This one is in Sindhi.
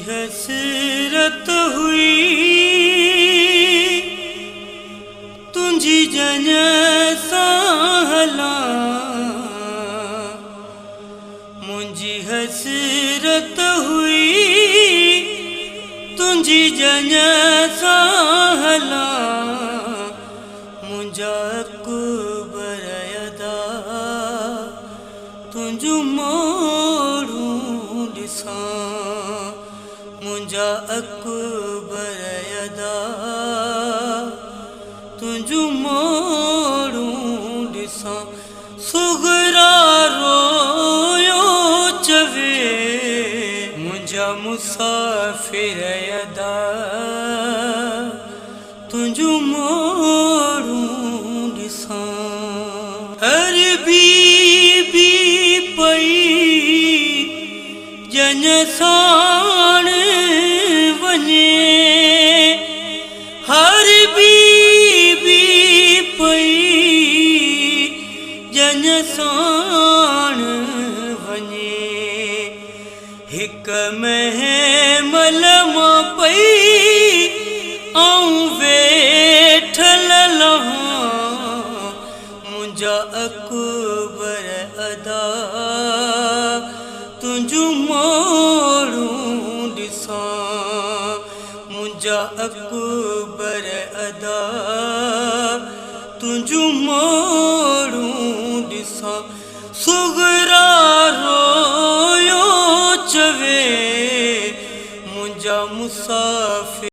حسرت هئي تنهنجي ڄڃ سان هلان. منهنجي حسرت هئي تنهنجي ڄڃ سان هلان. منهنجا اڪبر ادا تنهنجون موڙون ڏسان. منهنجا اڪبر ادا تنهنجون موڙون ڏسان. صغرا رويو چوي منهنجا مسافر ادا تنهنجون موڙون ڏسان. هر بي بي پئي ڄڃ ساڻ وڃي. هر بي بي پئي ڄڃ ساڻ وڃي. هڪ مهمل مان پئي آئون ويٺل لهان. منهنجا اڪبر ادا تنهنجون موڙون ڏسان. منهنجا اڪبر ادا تنهنجون موڙون ڏسان. صغرا